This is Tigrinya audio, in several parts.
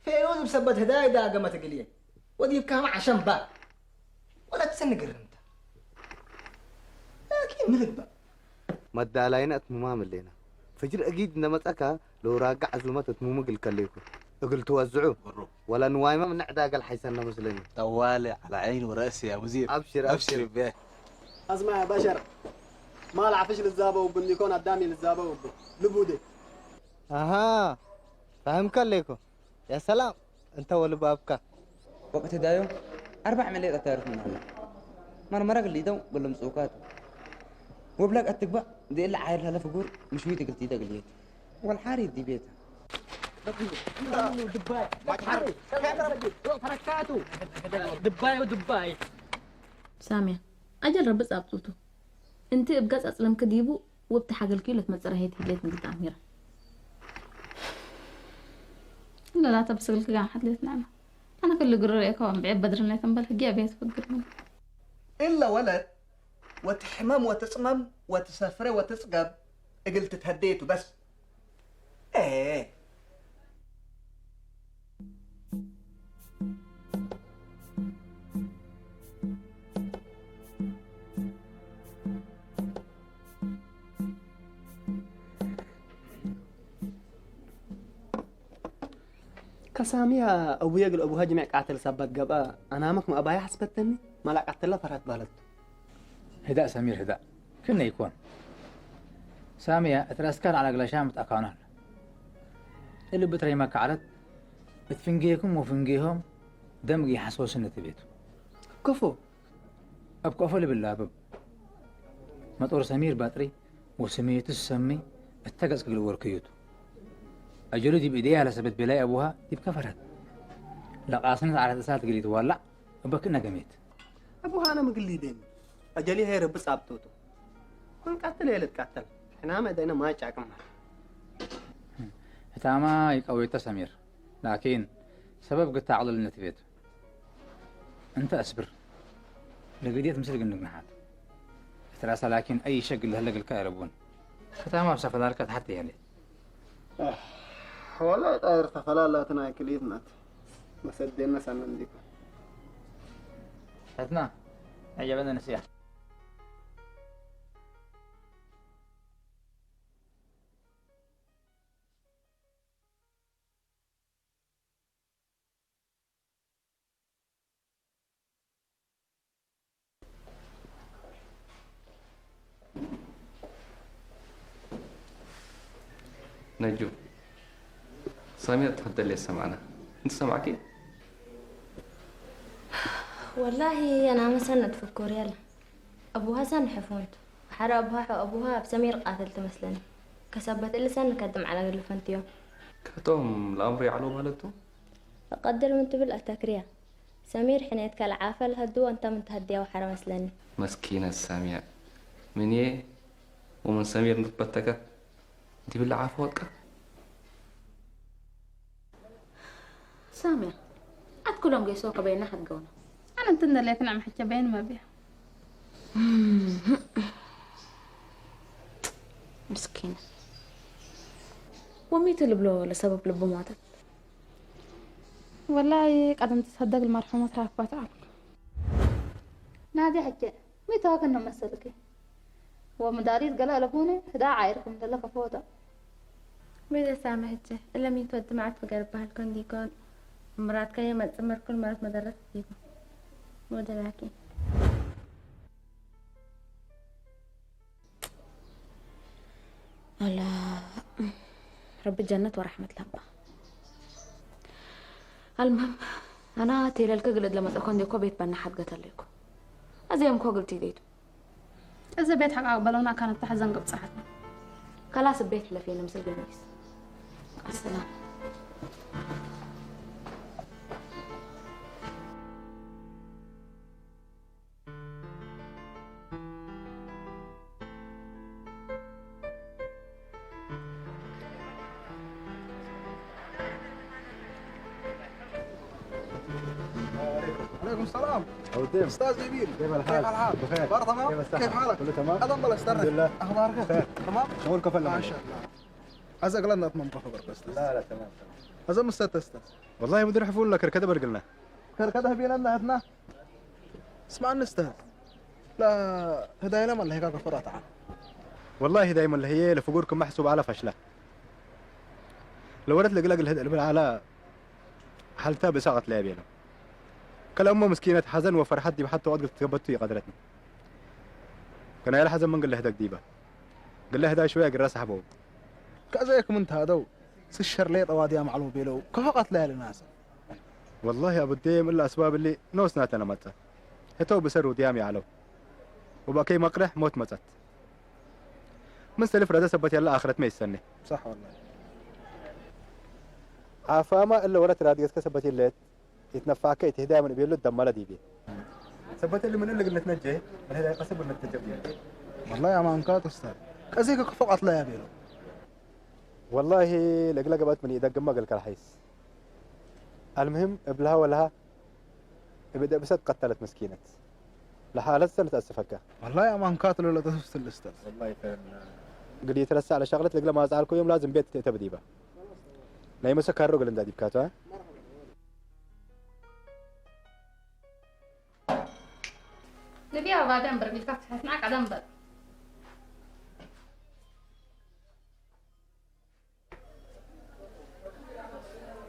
ፌሮ ዝብ ሰበት ህዳይ ዳገመ ትግልየ ወዲብካ መዓሸምባ ወላ ትሰኒ ግርምታ ላኪን ምልግባ መዳላይና እትሙማ ምሌና። ፍጅር እጊድ እንደመጸካ ለውራጋ ዕዙመት እትሙሙ ግልከለይኩ። እግል ትወዝዑ። ወላ ንዋይማ ምንዕ ዳገል ሓይሰና መስለኒ። ጠዋለ ዓላ ዓይን ወረእሲ ያ ሙዚር። ኣብሽር፣ ኣብሽር። ኣዝማ ያ በሸር። ማል ዓፍሽ ልዛበው ብን ሊኮን ኣዳሚ ልዛበው ብ ልቡዴ። ኣሃ። ፋህምከ ኣለይኮ። ያ ሰላም። እንተ ወልባብካ። ወቅት ዳዮ ኣርባዕ መለይ ቀታርት ምን አለ መርመራ ግሊተው ግልም ጽውካቱ ወብላቅ አትግባእ ደእለ ዓይር ሀለፍ ጉር ምሽዊት ግልቲ ተግልየት ወልሓሪ ዲቤት ድባይ ተረካቱ ድባይ ድባይ ሳሚያ ኣጀል ረቢ ጻብጡቱ እንቲ እብ ገጽ ኣጽለምክ ዲቡ ወብቲ ሓገልኪ ለትመጽእ ራሄት ህድሌት ንግልጣ ኣሚራ እለ ላተ ብስግልክ ጋር ሓድሌት ናዕና ኣነ ክል ግርር እኮ እምብዒ በድርነት እምበል ህጊ ኣበየ ትፈግር ምን እለ ወለት ወትሕመም ወትጽመም ወትሰፍረ ወትጽገብ እግል ትትሀደየቱ በስ ኤ ከሳሚያ እቡየ ግል እቡሃ ጅሚዕ ቃተል ሳባት ገብአ አናመክ ማእባያ ሐስበተኒ ማላ ቃተላ ፈራት ባለቱ። ህዳእ ሰሚር ህዳእ ክነ ይኮን ሳሚያ እት ራስካ ለዓላ ግላሻ ምትአካውናል እልብ ትረይመካ ዓለት እት ፍንጌኩም ወፍንጌሆም ደምግ ይሐስወስን እቲ ቤቱ። ከፎ ኣብ ኮፎ ልብል ላብብ መጦር ሰሚር ባጥሪ ወስሜቱ ሰሚ እተ ገጽ ክግል ወርክዩቱ። ኣጀሉ ዲብ እዴ ያለ ሰበት ቤላይ ኣቡሃ ዲብ ከፈረት ለቃስነት ዓለት እሳት ግሊት ዋላዕ እበክ ነገሜት። ኣቡሃ ኣነ ምግል ሊደኒ ኣጀሊ ሄረ ብጻብቶቱ። መንቃትል የለት ቃተል ሕናመ ደነ ማይ ጫቅም ማለት። ህታማ ይቀዌተ ሰሚር ላኪን ሰበብ ግታ ዕልልነት ቤቱ። እንተ አስብር ለግዴት ምስል ግንግ ንሓት እትራሳ ላኪን አይ ሸግ ለህለ ግልካ የረቡን። ከታማ ብሰፈላልካ ተሓት የህለ። ወላ ጣይር ተፈላላትና ክሊት ናት። መሰደና ሳመን ዲኩ። ሕትና አጀበነ ነስያ። ነጁ ሳሚያ ትኸደል የሰማዕና እንት ሰማዕኪ ወላሂ ኣና መሰነት ፍኩር ያለ ኣቡሃ ሰን ሕፉንት ወሓረ ኣቡሃ ሑ ኣቡሃ ኣብ ሰሚር ቃትል ትመስለኒ ከሰበት እልሰን ከድም ዓላ ገድልፈንትዮ ከቶም ለኣምሮ ይዓሎ ማለቱ እቐድር ምን ትብል ኣተክርያ ሰሚር ሕኔትካ ለዓፈ ለሀድዎ እንተ ምን ተሀድያ ወሓረ መስለኒ። መስኪነት ሳምያ ምንዬ ወምን ሰሚር ንትበተከ ዲብለ ዓፈ ወድቀ። ኩሎም ገይሶ ከበይና ሓድገውና። ኣነ እንትን ደለየክ ንዕም ሕቸ በይን መብያ። ምስኪን። ወሚቱ ልብሎ ለሰበብ ልቡ ማተት። ወላሂ ቀደም ትሰደግ ልመርሐመት ራክባት ኣልኩ። ናዲ ሕቸ ሚተዋ ከነ መሰልኪ። ወምዳሪት ገለ ለቡነ ህዳ ዓይርኩም ደለ ከፎታ። ቤተሳመ ሕቸ እለሚን ትወዲ መዓት ፍገር በሃል ኮንዲኮን ምራትከ የመጽእ መርኩን መረት መደረት ዲኩም ወደላኪ ኣላ ረቢ ጀነት ወራሕመት ለባ። ኣልመም ኣና ቴለልከ ግልድ ለመጸኮ እንዴኮ ቤት በና ሓድገት ኣለይኮ። ኣዚኦም ኮ ግልቲ ይደይቱ። እዚ ቤት ሓቃቅ በለውና ካን ኣብታ ሓዘን ግብጽሓት። ከላስ ቤት ለፌነ ምስል ገሚስ። ኣሰላም። عليكم السلام. أبو الديم. استاذ جميل، كيف الحال؟ كيف الحال؟ بخير. بار تمام؟ كيف الصحة؟ كيف حالك؟ كله تمام؟ اهلا بالله استاذ. الحمد لله. اخبارك؟ خير. تمام؟ شغل كفل ما شاء الله. هذا اغلى من كفى بربس. لا لا تمام تمام. هذا مستة استاذ. والله مدير حفول لك ركده برقلنا. كركده بينا عندنا. اسمع استاذ. لا هدايا لما اللي هيك كفرات عن. والله دايما اللي هي لفقوركم محسوب على فشله. لو ورد لك لك الهد البل على حالتها بساقط لها بينا. كل أمه مسكينة حزن وفرحت دي حتى وقت تقبضت يقدرتني. كان يا الحزن من قال له هداك ديبه. قال له هدا شويه قال راس حبوب. كذاك من تهدو. سشر لي طوادي معلو بيلو كفقت لا لناس. والله يا أبو الديم إلا أسباب اللي نوس ناتنا متى. هتو بسر وديام يعلو. وبقي مقرح موت متت. من سلف رد سبت يلا آخرت ما يستني. صح والله. عفاما إلا ورت راديس كسبت يلت. يتنفعك يتهدى من بيلو الدمالة دي بي. سبت اللي من اللي قلنا تنجي. من هذا قصب إنك تجبني. والله يا مان كات استاذ. كذاك كفقت لا يا بيلو. والله لقلق بات من إيدك ما قال كالحيس. المهم ابلها ولها بدأ بسد قتلت مسكينة. لحالة سنة أسفكة. والله يا مان كات لو لا تسفت الاستاذ. قد يترسى على شغلة لقلق ما أزعلكم يوم لازم بيت تبديبة. لا يمسك هالرجل عند أديب كاتو. ንቢያ ባድያን ብርግልካ ፍትሐትና ቀደም በል።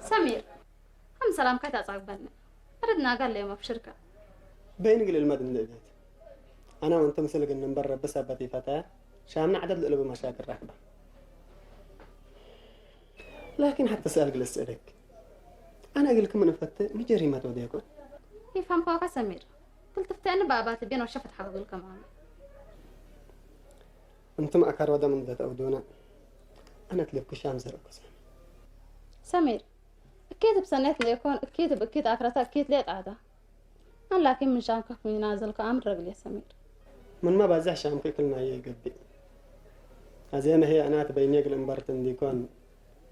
ሰሚር፣ ከም ሰላምካ ኣይተጻግበኒ። ርድና ጋለዮም ኣብሽርካ። በይን ግል ልመድ እንደ ቤት ኣና ወንተ ምስል ግን እንበር ረብስ ኣባት ይፈታያ ሻምና ዓደብ ልእለብ መሻክል ራክባ ላኪን ሓተ ሰኣል ግል ስእለክ ኣና ግልክ ምን ፈተ ምጀሪማት ወደኮ ይፋምኳካ ሰሚር። ክልትፍተኒ ብኣባት ቤን ወሸፈት ሓበግልከ ማሚ። እንቱም ኣካር ወደ ምን ዘተእውዶና ኣነት ልብክ ሻም ዘረኩ ሰሚር ሰሚር እኪት ብሰኔት ለይኮን እኪት ብእኪት ኣክረታ እኪት ሌጣታ ኣላኪ ምን ሻምከ ኩኒና ዘልከ ኣምር ረግል ሰሚር ምንማ ባዛሕ ሻምከ ክልናየ ይገብእ ኣዜ መሄ ኣናት በይኔ ግል እምበርት እንዲኮን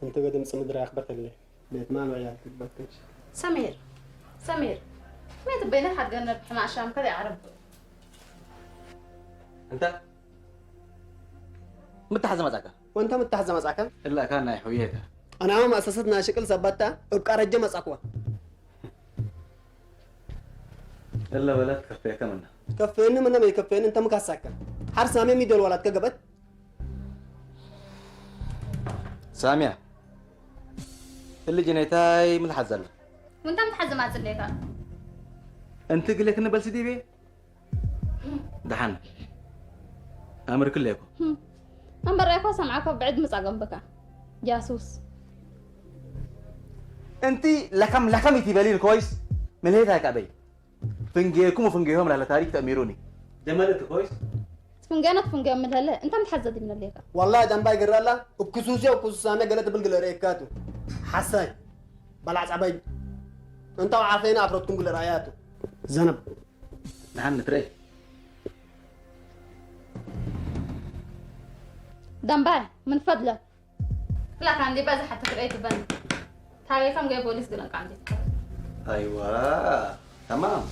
እንት ገድም ጽምድራ ያክበርተለ ቤት ማሎ ያክበርተሽ ሰሚር ሰሚር ሜት በይነ ሓድገነ ብሕማቅ ሻምከ ዘይዓረብ እንተ ምታሕ ዘመጻካ ወንተ ምታሕ ዘመጻካ እላካ ናይ ሕውየካ ኣናማ ማእሰሰት ናይ ሽቅል ሰባታ እብ ቃረጀ መጻክዋ እለ በለት ከፈየከ ምና ከፈየኒ ምነ መይከፈየኒ እንተ ምካሳካ ሓር ሳሜ ሚደል ዋላት ከገበት ሳሚያ እሊ ጅነታይ ምልሓት ዘላ ወንታ ምትሓዝ ማጽለካ እንቲ ግሌክ ንበልሲ ዲቤ ደሓን ኣምር ክለኮ እምበር ኣይኮ ሰምዓኮ ብዕድ ምጻ ገንብካ ጃሱስ እንቲ ለከም ለከም ይትበሊን ኮይስ ምልሄት ኣይካበይ ፍንጌኩም ፍንጌሆም ላለ ታሪክ ተእሚሩኒ ደመልት ኮይስ ፍንገነት ፍንገ ምልህለ እንተ ምትሓዘ ድምነሌካ ዋላ ደንባይ ግራላ እብ ክሱስዮ እብ ክሱሳነ ገለ ትብል ግለ ርእካቱ ሓሳይ ባላዕ ጻባይ እንታው ዓፈይና ኣፍረትኩም ግለ ራእያቱ ዘነብ ንሓን ንትረይ ደንባይ ምን ፈድለ ክላካ እንዲ በዚ ሓቲ ክርእይ ትበኒ ታሪኸም ገይ ፖሊስ ግለንቃ እንዲ ኣይዋ፣ ተማም።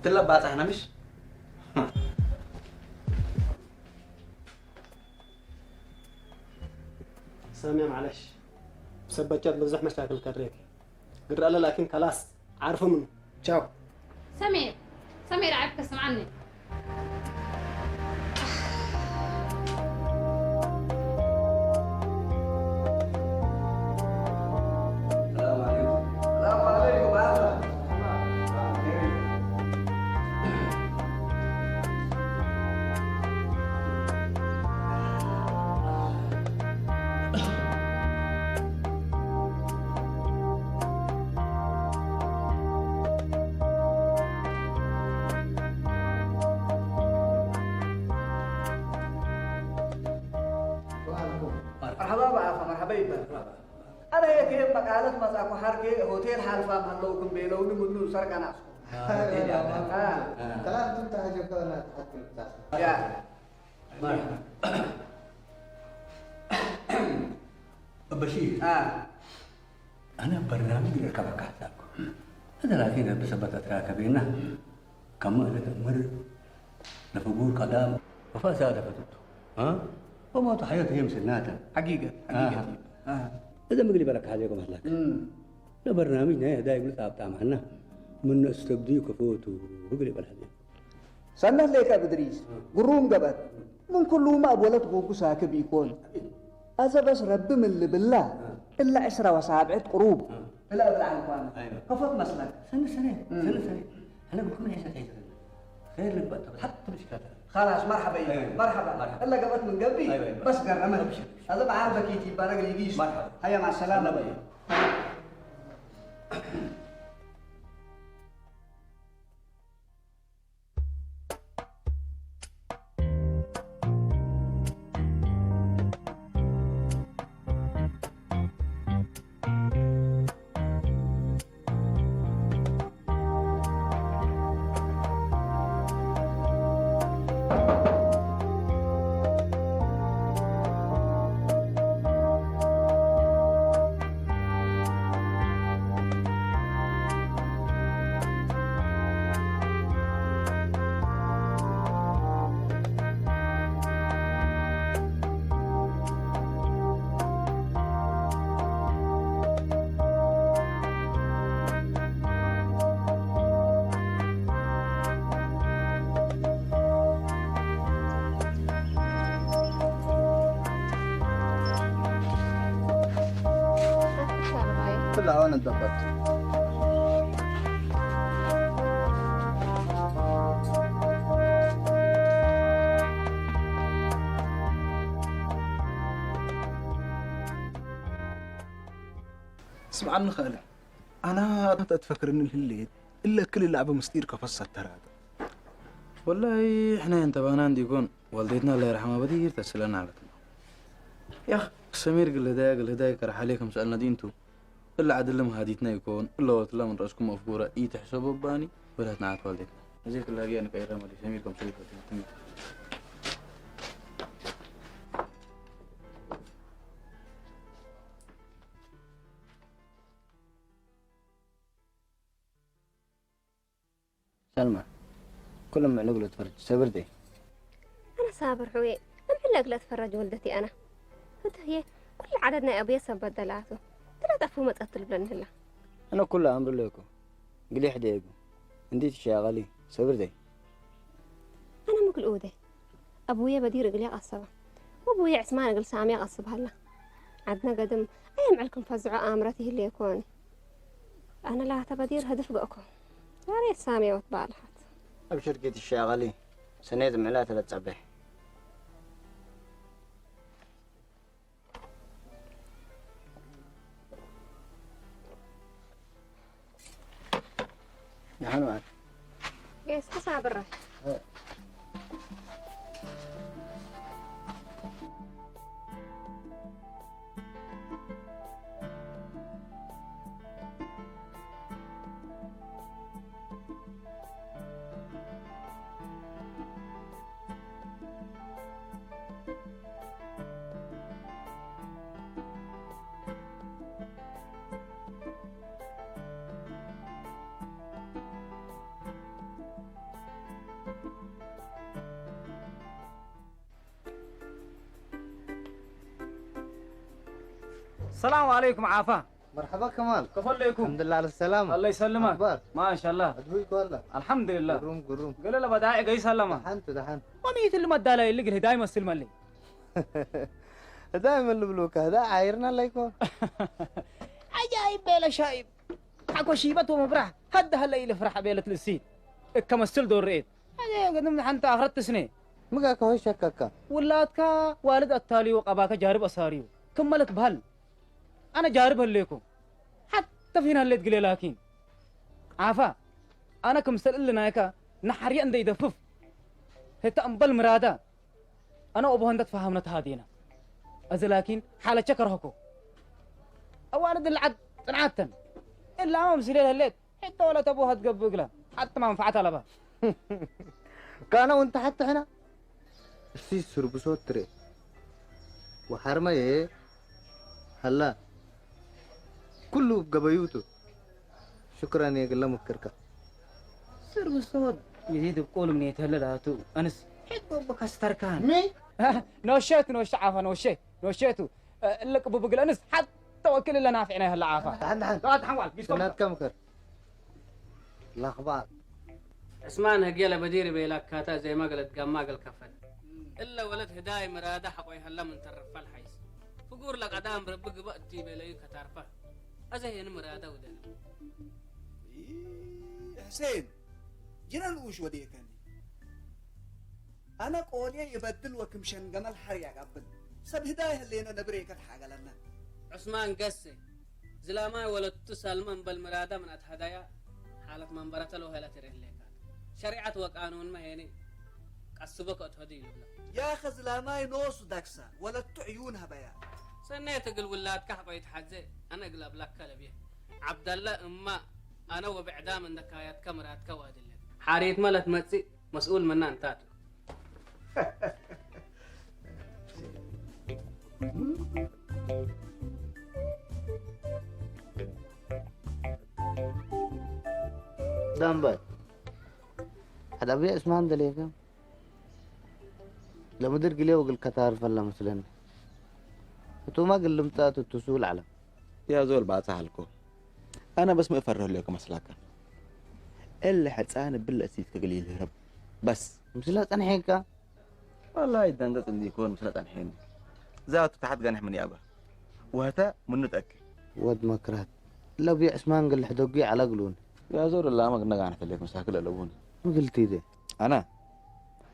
ትለባጻሕና ምሽ? سامية، معلش. بسبب جد بزح مشاكل كريك. قرر له، لكن خلاص، عارفه منه. تشاو. سمير، سمير، عيبك اسمعني. السلام عليكم. السلام عليكم، أهلا. مرحبا بأخ، مرحبا يبارك. أنا هيك يوم بقالت مزاكو حركة هوتيل حالفا مهلوكم بيلوني منو سرقنا. آه، هوتيل يعني. آه. آه. ترى أنتم تهجكونا تحكي بتاع. يا. مرحبا. بشير. آه. أنا برنامج ركبك حسابك. هذا لكن بسبب أتراك بينا. كم أنا تأمر نفقور قدام وفاسادة فتوت. ها؟ وما تحيط هي مسناتا. حقيقة، حقيقة. آه. آه. إذا مقلي بالك حاليكم هلاك. مم. لا برنامج نهاية دايم نتعب تعملنا. من استبديك فوتو. مقلي بالحديث. ሰነት ሌከ ብድሪስ፣ ግሩም ገበት። ምን ኩሉ እማ ኣብ ወለት ጎጉ ሳክብ ኢኮን። ኣዘ በስ ረቢ ምን ልብላ፣ እላ ዕስራ ወሳብዕት ቅሩብ። እላ እብል ዓንኳን። ኣይዋ። ከፎት መስለክ። ሰነ ሰነ፣ እም። ሰነ ሰነ። أنا بكون عيسى تعيسى. خير لك بقى، طب حتى مش كده. خلاص، مرحبا يا أيوة. مرحبا. مرحبا. إلا قبت من قلبي. أيوة، أيوة. بس قرمت. أبشر، أبشر. هذا معاه بكيتي، بارك لي جيش. مرحبا. هيا، مع السلامة. مرحبا. Kulla wani dabbat. ስምዓኒ ኻልእ፣ ኣና ተትፈክርኒ ህሌት፣ እለ ክል እለ ኣብ ምስጢር ከፈሰት ተራተ። ወላሂ፣ ሕና እንተባና እንዲኮን፣ ዋልዴትና ኣላ ይርሓማ በዲር ተስለና ኣለትና። ያኽ፣ ሰሚር ግልህዳያ፣ ግልህዳይ ከረሓሌ ከም ሰኣልና ዲንቱ፣ እለ ዓድለ መሃዲትና ይኮን፣ እለ ወትላ ምን ረእስኩም መፍጉራ ኢትሕሰቦ ባኒ፣ በላትና ዓት ዋልዴትና። እዚ ክላጊያ ንቀይረ መሊ፣ ሰሚር ከም ሰሚር ፈትነ። ሰልማ፣ ኩሎም ምዕሉግ ለትፈርጅ ሰብር ደይ? ኣነ ሳብር ሕውየ፣ እምሕለግ ለትፈረጅ ወልደቲ ኣነ። ፍትህየ፣ ኩሉ ዓደድ ናይ ኣቡየ ሰብ በደላቱ። ትላ ጠፉ መጸት ትልብለኒ ህላ። ኣነ ኩሉ ኣምር ለይኩ፣ ግሊሕ ደይጉ። እንዲ ትሻቀሊ፣ ሰብር ደይ? ኣነ ምግልኡ ደይ? ኣቡየ በዲር እግል ያቀሰባ፣ ወቡየ ዕስማን እግል ሳሚ ያቀስብ ሃላ። ዓድነ ገድም ኣየምዕል ክንፈዝዖ ኣምረት ይህልየ ኮኒ። ኣነ ላተ በዲር ህድፍ ገእኮ። ዛሬ ሳሚ ወት ባልሃት። أبشر كي تشاغلي. سنيت معلات لتصبح. دحين معك. قيس، كسا برا. ሰላም ዓለይኩም ዓፋ። መርሐባ ከማል። ከፈለይኩም። አልሐምዱሊላህ አለ ሰላም። አላህ ይሰልመክ። አኽባር? ማሻአላህ። አድሁይ ኮላ። አልሐምዱሊላህ። ግሩም፣ ግሩም። ገለለ በዳዒ ገይስ ኣለማ። ደሓን ቱ፣ ደሓን። ወሚት ልመዳላ ይልግ ህዳይ መስል መለይ። ህዳይ ምን ልብሉካ? ህዳይ ዓይርና ላይኮ። ዓጃይብ ቤለ ሻይብ። ሓኮ ሺበት ወመብራሕ። ሃደ ሃለ ኢለ ፍራሕ ቤለት ልሲ። እከ መስል ዶ ርኤት። ኣየ ገድም ሓንቲ ኣኽረት ትስኔ። ምጋ ከሆይ ሸከካ። ውላድካ ዋልድ ኣታልዩ ቀባከ ጃርብ ኣሳርዩ። ክመለት በሃል። ኣነ ጃርብ ህሌኩ። ሓተ ፊን ህሌት ግሌ ላኪን። ዓፋ። ኣነ ክምሰል እሊ ናይካ ንሓርየ እንደ ይደፍፍ። ህተ እምበል ምራዳ። ኣነ ኦቦ እንደ ተፋሃምነ ተሃዲና። እዚ ላኪን ሓለቸ ከርህኮ። ኣዋልድ ልዓድ ጽንዓተን። እላማ ምስሌ ህሌት። ሕቶ ወላ ተቦ ሀትገብእ እግላ ሓቲ መንፈዓት ኣለባ። ካነ እውን ተሓቲ ሕና። እሲ ስርብሶት ትሬ ወሓርመየ ሀላ ኩሉ ገበዩቱ። ሽክራን የግለ ምክርካ። ስርብሶት ይዚድ ብቆልም ኔተለላቱ። ኣንስ ሕቶ ብካስተርካን ሚ? ኖሸት ኖሸ ዓፋ ኖሸ ኖሸቱ። እልቅ ብብግለ ኣንስ ሓቲ ተወክል እለ ናፊዕና ይህላ ዓፋ። ደሓን፣ ደሓን። ደሓን፣ ደሓን ዋል፣ ቢስኮም። እናትካ ምከር። ላኽባር። ዕስማን ህጌለ በዲር ቤላ ካታ ዜማ ገለት ጋማ ገል ከፈል። እለ ወለት ህዳይ ምራዳ ሐቆይ ሀላ ምን ተረፋል ሐይስ። ፍጉር ለቀዳም ረቢ ግባ እቲ ቤለዩ ከታርፋ። አዘ ሄን ምራዳ ውደል። ይ-፣ ሕሴን፣ ጅነ ንኡሽ ወዴከኒ። ኣነ ቆልየ ይበድል ወክም ሸንገመል ሐር ያጋብል። ሰብ ህዳይ ህሌነ ነብሬ ከትሓገለነ። ዑስማን ገሴ፣ ዝላማይ ወለቱ ሳልመ እምበል ምራዳ ምን ኣትሃዳያ፣ ሓለት መንበረተ ለውሀለ ትሬህሌካት። ሸሪዐት ወቃኑንመ ሄኔ፣ ቀስቦ ከእትሆዱ ይልብለ። ያኸ ዝላማይ ኖሱ ዳክሳ፣ ወለቱ ዕዩን ሀበያ። ሰኔ ትግል ውላድካ ሐቆ ይትሓዜ፣ ኣነ እግል ኣብላካ ለብየ። ዓብደላ እማ፣ ኣነ ወብዕዳም እንደካያትከ ምራድከ ዋድለ። ሓሪትመ ለትመጽእ መስኡል ምና እንታቱ። ዳምባይ፣ ሐዳብየ እስማን ደሌከ ለምድር ግሌ ወግል ከታርፈላ መስለኒ። እቱማ ግል ልምጻት እቱሱ ልዓለም። ያዞል ባጻ ሀልኮ። ኣነ በስ ምእፈርህ ለኩ መስላካ። እለ ሕጻን ብለ እሲት ክግል ይልህረብ። በስ። ምስላ ጸንሐካ? ወላሂ ደንገጽ እንዲኮን ምስላ ጸንሐኒ። ዛቱ ተሓት ገንሕ ምን ያባ። ወህተ ምኑ ጠቂ። ወድ መክራት። ለቢ ዕስማን ግልሕ ደጉ ዓላ ግሉን። ያዞር ላማ ግነጋን ፈለክ መሳክል ኣለቡን። ምግልቲ ደ። ኣና።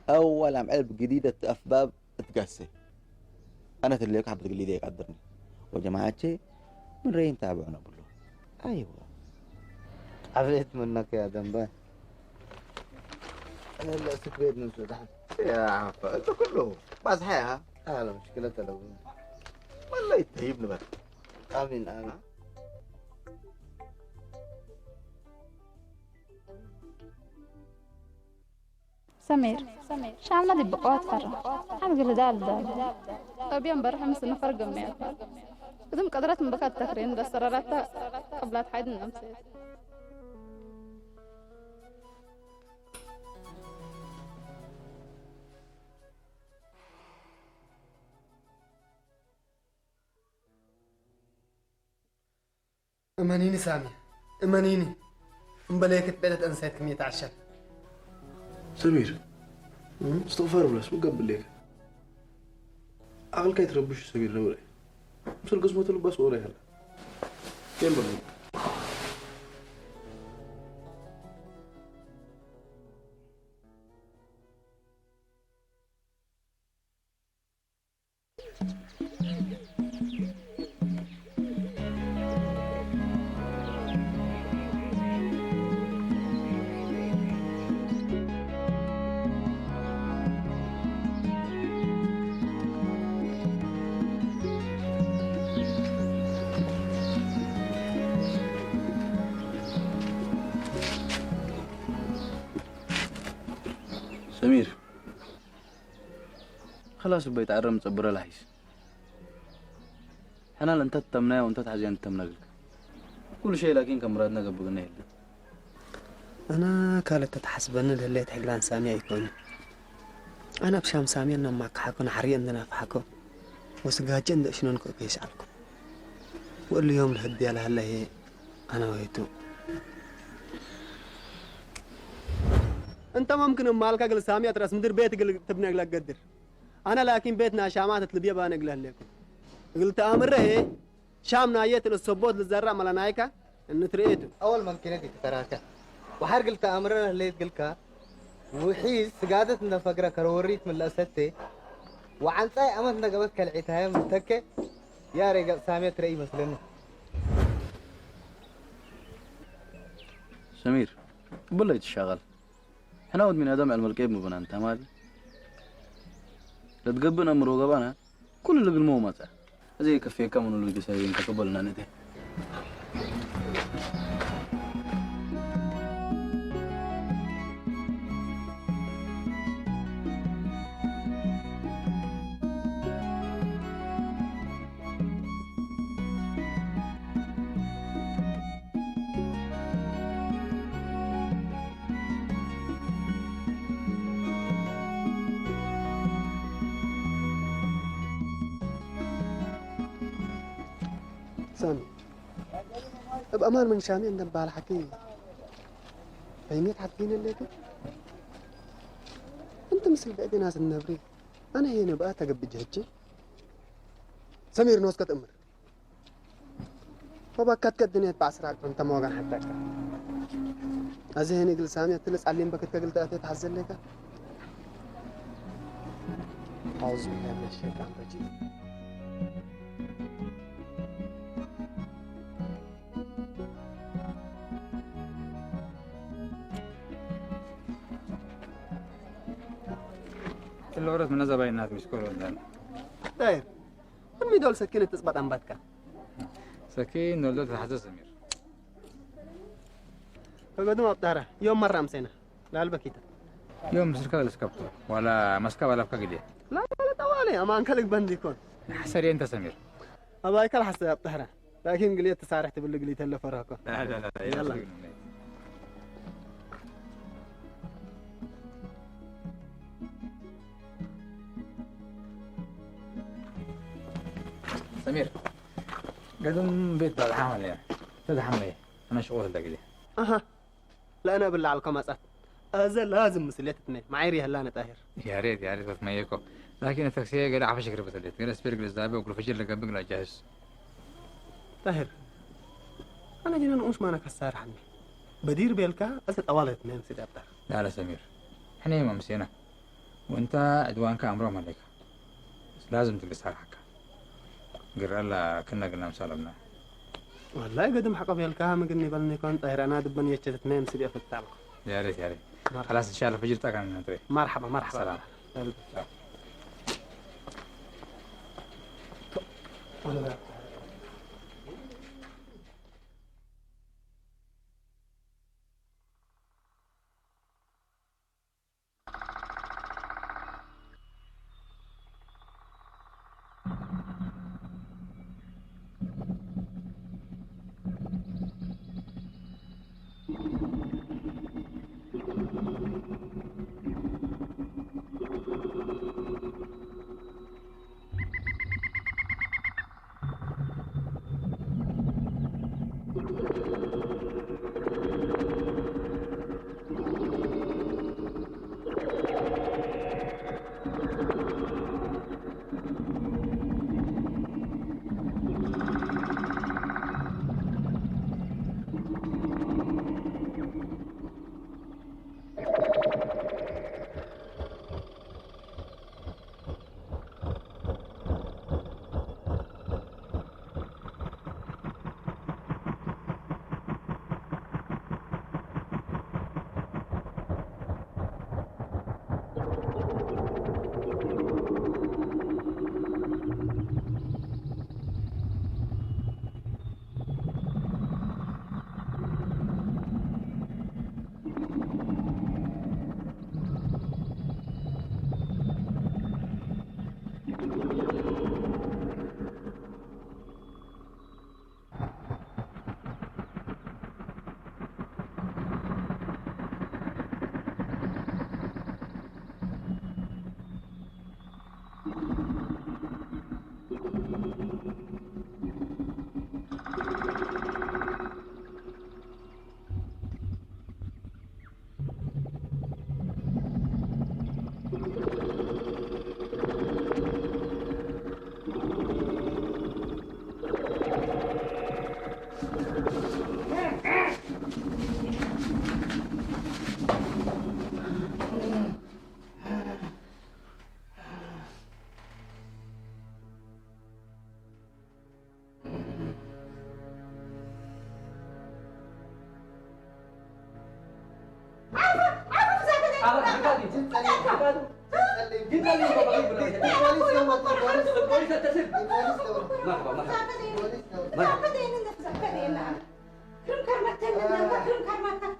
ኣወል ኣምዕል ብግዲደት ኣፍባብ እትጋሰ። ኣነ ተለየኩ ሓበት ግሊ ደይ ቀድርኒ። ወጀማዓቼ ምን ረይን ታብዑ ነብሎ። ኣይዋ። ዓፍየት ምነከ ያ ደንባ። እለ ስክሬት ንሱ ደሓን። ያ ዓፋ፣ እቱ ኩሉ ባዝሓ እያ። ኣለ ምሽክለት ኣለዎ። ወላሂ ተይብ ንበር። ኣሚን፣ ኣሚን። ሰሚር፣ ሻምና ዲብቆ ኣትፈራ። ሓምግል ዳል ዳል። ኣብያም በርሐ ምስ ነፈር ገመያት። እዝም ቀድረት እምበካ ተኽሬን ዳሰራራታ ቅብላት ሓይድ ነምሴት። እመኒኒ ሳሚ፣ እመኒኒ። እምበለየክት ቤለት እንሳይት ክም የተዓሸል። ሰሚር፣ እም? እስትቕፋር ብላስ ምን ገብሌክ? ዓቕልካ ይትረብሹ ሰሚር ነብረ። ምስል ግዝመቱ ልባስ ወረ ይኸላ። የንበሉ። ሰሚር፣ خلاص እበይ ተኣረም ጸብረ ላሒስ። ሕናል እንተ ትተምናዮ እንተ ትሓዝዮ እንትተምነግልካ። ኩሉ ሸይ ላኪን ከም ምራድና ገብግና የለን። ኣነ ካልእ ተተሓስበኒ ልህሌት ሕግላን ሳሚ ኣይኮነ። ኣነ ኣብ ሻም ሳሚ እናማካሓኩ ንሓርየ እንድናፍሓኩ ወስጋጀ እንደ እሽኖን ኮ ከይስኣልኩ። ወሉ ዮም ልሕድ ያለ ሀለሄ አነ ወይቱ። እንተ መምክን እማልካ ግል ሳሚያት ረስ ምድር ቤት ግል ትብነግ ለገድር። አነ ላኪን ቤት ናሻማት ትልብየ ባነግ ለህሌኩ። እግል ተአምረሄ ሻም ናየት ለሰቦት ልዘራ መለናይካ እንትርኤቱ። أول ما كنت تتراكى وحرق التأمر ليت قلكا وحيز سقادت نفقرة كروريت من الأسدتي وعن ساي أمت نقبت كالعتاية متكة يا رجال سامية ترى مثلنا. ሰሚር፣ ቅብለይ ትሻቐል። ሕና ወድ ሚን ኣዳም ዕልመል ቀይብ ምብናን ተማሊ። ለትገብእ ነምሮ ገባና ኩሉ ልግልሞ መጸ። እዚ ከፍየካ ምኑ ልግሰ ይንከ ቅበልና ነተ። ሳሚ፣ እብ ኣማን ምን ሻሚ እንደባል ሓኪ ፈይሜት ሓትኪን ኣለኪ። እንተ ምስል ብዕድና ዝነብሪ ኣነ የነ ብኣ ተገብጀ ህጂ ሰሚር ኖስከ ትእምር ወባካት ከድኔት በዕስራቅ እንተ መዋጋን ሓታካ ኣዚ ሄኒ ግል ሳሚ እትልጽ ኣሊም በክት ከግል ተእቴ ተሓዘለካ ኣውዚ ቢላ ምን ሸይጣን ረጂም። اللي ورث من زباين الناس مش كل ولا ዳይር እሚ ዶል ሰኪን እትጽበጥ ኣንባትካ سكين ولا تحت سمير. ፈገዱ ኣብጣራ ዮም መራም ሴና ላልበኪታ يوم مسركة لسكبتو ولا مسكة ولا بكا قليل. ላለ ጠዋለ ኣማን ከልግ በንድ ይኮን حسري انت سمير. ኣባይ ካልሓሰ ኣብጣራ ላኪን ግልየት ተሳርሕ ትብል ግልይ ተለፈራኮ لا لا لا لا يلا. يلا. سمير، قدم بيت بعد حامل يا تد حمي. انا شغل هذا قلي. ኣሃ ለእነ ብላዕልኮ መጻት ኣዘ ላዝም ምስሌት እትነ ማዓይር የህላነ ጣሂር يا ريت يا ريت بتميكو. لكن التاكسي قال عفش قربت البيت قال اسبير قال الزابي وكل فجر لقى بقلع جاهز. ጣሂር ኣነ ጅነ ንኡሽ ማና ከሳርሐኒ በዲር ቤልካ እዘ ጠዋለት ነን ስዳብታ لا لا سمير، احنا ما مسينا. وانت عدوانك امره ملك. لازم تلقى صالحك. قرر لا كنا قلنا مسالمنا. ወላይ ገድም ሓቆ ቤልካ ምግኒ በልኒ ኮን ጣሂር ኣና ድበን የቸትት ነን ስድ ፍታልኩ يا ريت يا ريت. خلاص ان شاء الله فجر تاكل نطري. መርሓባ መርሓባ سلام. مرحبا، مرحبا.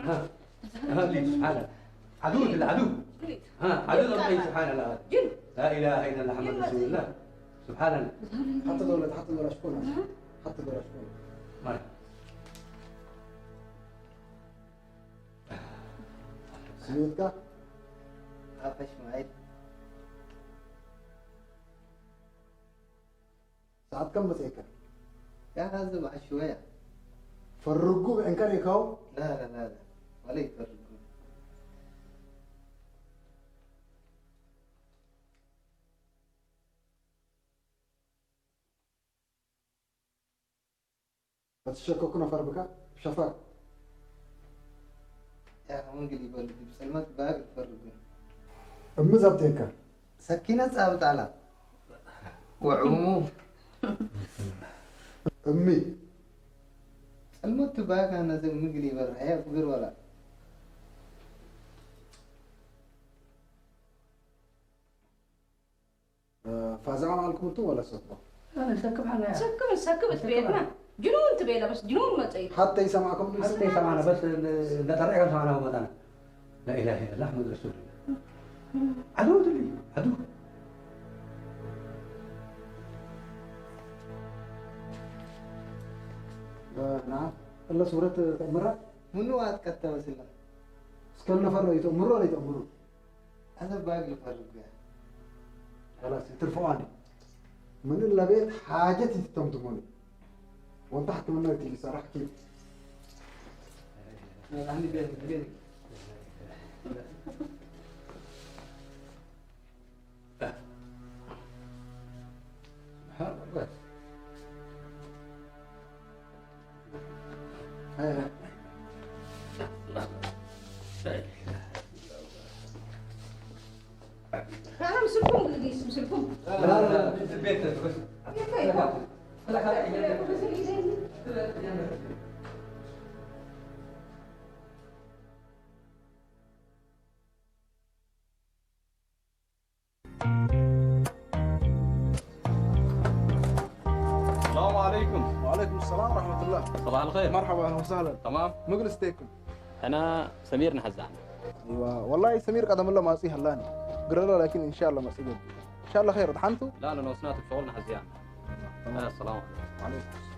ها. ها، ليش؟ هذا. عدو، العدو. ها، عدو الله، سبحان الله. لا إله إلا الله محمد رسول الله. سبحان الله. حتى دولة، حتى دولة شكون؟ حتى دولة شكون؟ مالك. سميتك؟ عفش معي. ሰዓት ከም መጽእካ? ያ ኸዚ በዓል ሽወያ። ፈርጉ ብዕንከር ይካው? ላ፣ ላ፣ ላ፣ ላ። ወላ ይፈርጉ። በትሸከኩ ነፈር ብካ? ሸፈር። ያ፣ ወንጌል ይበሉ። ብጸልማት ባግ ይፈርጉ። እምዝ ኣብቴካ? ሰኪነ ጻብጣላ ወዑሙ። እሚ። ጸልመቱ ባካ ነዘ ምግል ይበርሕ፣ ያ ክብር ወላ። እ፣ ፋዛዖን ኣልኩም እንቱ ወላ ሰኮ? ኣነ ሰክብ ሓና ያ። ሰክብ፣ ሰክብ እትቤልና። ጅኑን ትቤላ፣ በስ ጅኑን መጸይ። ሓታ ይሰማዕኩም ዶ? ሓታ ይሰማዕና፣ በስ እንዳ ጠራዕካ ሰማዕና መጣና። لا إله إلا الله محمد رسول الله. عدو تلي، عدو. እ፣ نعم. الله سورة مرة. منو وقت كتب سلا؟ እስከ ነፈር ለይተእምሮ ለይተእምሮ። أنا باقي فرق. خلاص، يترفعوني. من إلا بيت حاجتي تتمتموني. وانت حكمنا تيجي صراحة كيف؟ أنا عندي بيت، بيت. سبحان الله. أنا مسلكم بالقيس، مسلكم. لا، لا، لا، في البيت بس. يا أخي، لا، لا. السلام عليكم. وعليكم السلام ورحمة الله. صباح الخير. مرحبا، أهلا وسهلا. تمام. مقل ستيكم. أنا سمير نحزان. أيوة، والله سمير قدم الله ما أصيح اللاني. قرر، لكن إن شاء الله ما أصيح. إن شاء الله خير، دحنتو؟ لا، لا، نوسنات الشغل نحزان. تمام. آه، السلام عليكم. وعليكم السلام.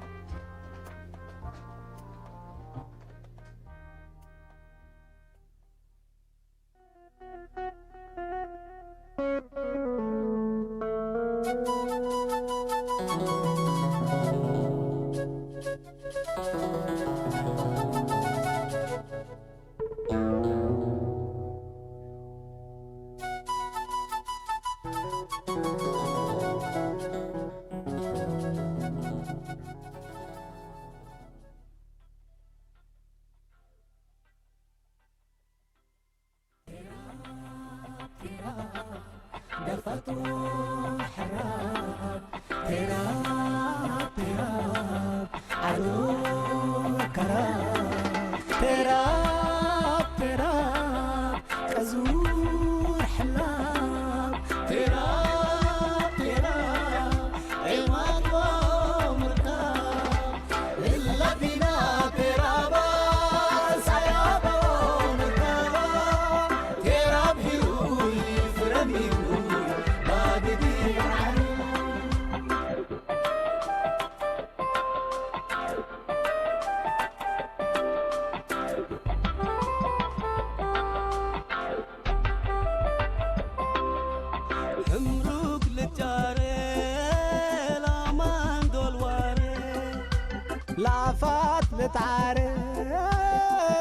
ላፋት ምትዓረ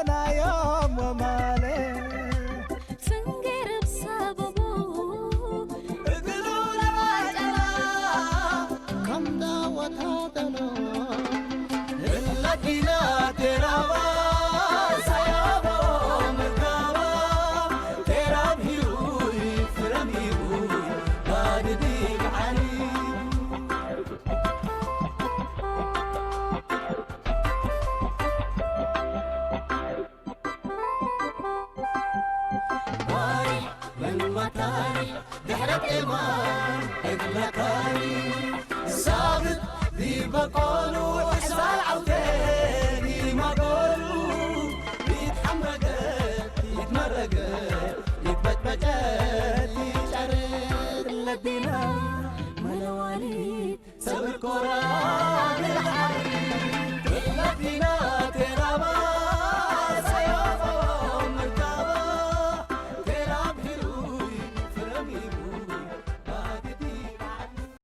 ናዮም ወማለ